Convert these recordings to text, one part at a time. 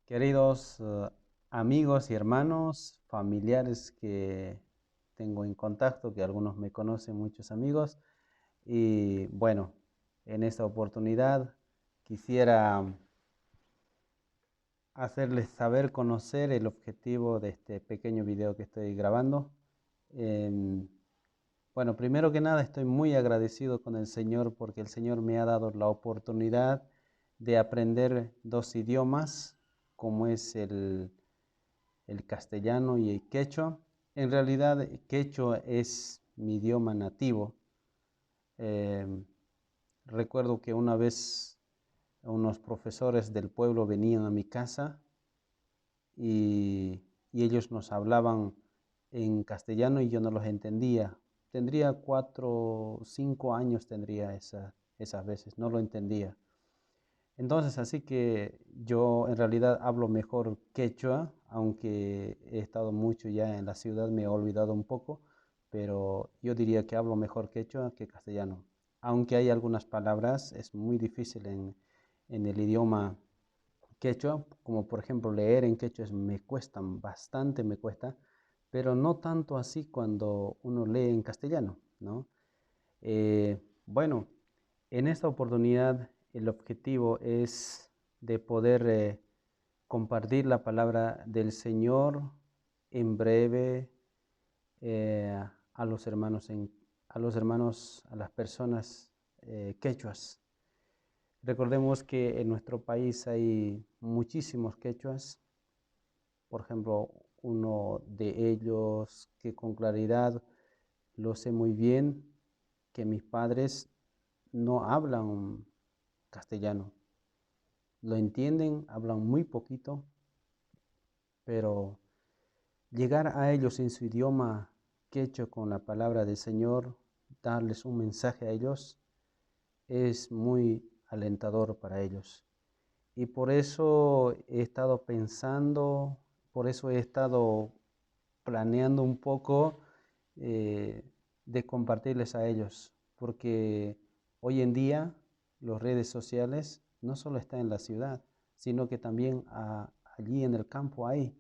Queridos amigos y hermanos, familiares que tengo en contacto, que algunos me conocen, muchos amigos. Y bueno, en esta oportunidad quisiera hacerles saber, conocer el objetivo de este pequeño video que estoy grabando. Bueno, primero que nada estoy muy agradecido con el Señor porque el Señor me ha dado la oportunidad de aprender dos idiomas, como es el castellano y el quechua. En realidad, el quechua es mi idioma nativo. Recuerdo que una vez unos profesores del pueblo venían a mi casa y ellos nos hablaban en castellano y yo no los entendía. Tendría 4 o 5 años, tendría esas veces, no lo entendía. Entonces, así que yo en realidad hablo mejor quechua, aunque he estado mucho ya en la ciudad, me he olvidado un poco, pero yo diría que hablo mejor quechua que castellano. Aunque hay algunas palabras, es muy difícil en el idioma quechua, como por ejemplo leer en quechua me cuesta bastante, me cuesta, pero no tanto así cuando uno lee en castellano, ¿no? Bueno, en esta oportunidad el objetivo es de poder compartir la palabra del Señor en breve a los hermanos, a los hermanos, a las personas quechuas. Recordemos que en nuestro país hay muchísimos quechuas. Por ejemplo, uno de ellos que con claridad lo sé muy bien, que mis padres no hablan castellano. Lo entienden, hablan muy poquito, pero llegar a ellos en su idioma quechua con la palabra del Señor, darles un mensaje a ellos, es muy alentador para ellos. Y por eso he estado pensando, por eso he estado planeando un poco de compartirles a ellos, porque hoy en día las redes sociales no solo están en la ciudad, sino que también allí en el campo hay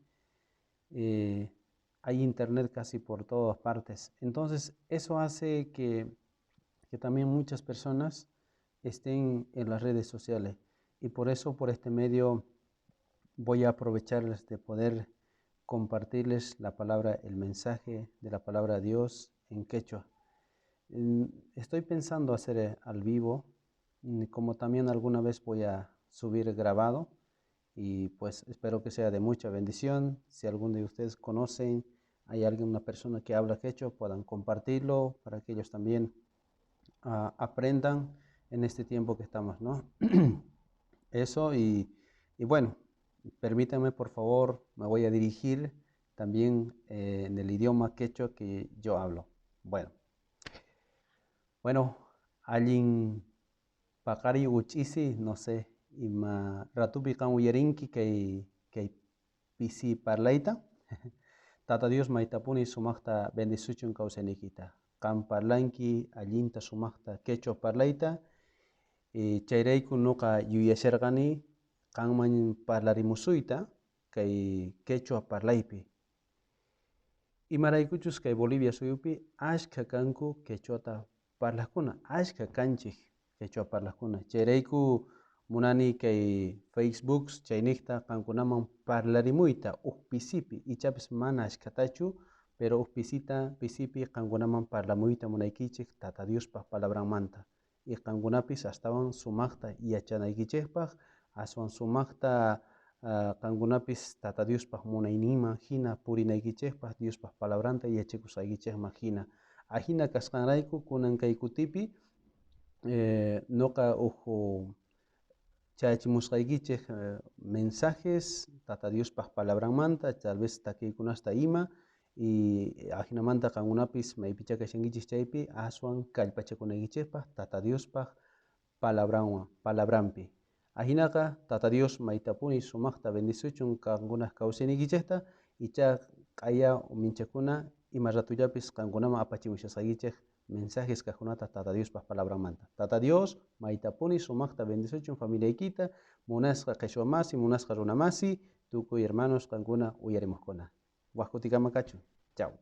internet casi por todas partes. Entonces eso hace que también muchas personas estén en las redes sociales. Y por eso, por este medio, voy a aprovecharles de poder compartirles la palabra, el mensaje de la palabra de Dios en quechua. Estoy pensando hacer al vivo, como también alguna vez voy a subir grabado, y espero que sea de mucha bendición. Si alguno de ustedes conocen, hay alguien, una persona que habla quechua, puedan compartirlo para que ellos también aprendan en este tiempo que estamos, ¿no? Eso, y bueno, permítanme por favor, me voy a dirigir también en el idioma quechua que yo hablo. Allin paqari uch'isi, no sé, ima ratupi qan uyarinki kay pisi parlayta. Tata Dios maytapuni sumaqta bendisuchun kawsayniykita. Qan parlanki allinta sumaqta quechua parlayta. Chayrayku nuqa yuyasharqani qanman parlarimusuyta kay quechua parlaypi. Imaraykuchus kay Bolivia suyupi ashkha kanku quechuata parlajkuna, ashkha kanchik quechua parlajkuna. Chayrayku munani kay Facebook chayniqta qankunaman parlarimuyta uj pisipi, ichapis mana ashkhatachu, pero uj pisita pisipi qankunaman parlamuyta munaykichik Tata Diospaj palabranmanta. Y qankunapis astawan sumaqta yachanaykichikpaj, aswan sumaqta qankunapis Tata Diospaj munayninman hina purinaykichikpaj, Diospaj palabranta yachakusqaykichikman hina. Ajina kasqanrayku kunan kay kutipi, noqa uj chayachimusqaykichik mensajes Tata Diospaj palabranmanta, tal vez takiykunasta ima, y ajinamanta qankunapis maypicha kashankichik chaypi aswan kallpachakunaykichikpaj Tata Diospaj palabranwan, palabranpi. Ajinaqa Tata Dios maytapuni sumaqta bendisuchun qankunaj kawsaynikichikta, icha q'aya minchakuna ima ratullapis qankunaman apachimushasqaykichik mensajes kajkunata Tata Diospaj palabranmanta. Tata Dios maytapuni sumaqta bendisuchun familiaykita, Munasqa qheshwa masi, munasqa runa masi, tukuy hermanos qankuna uyarimojkuna. Waj kutikama kachun. Chau.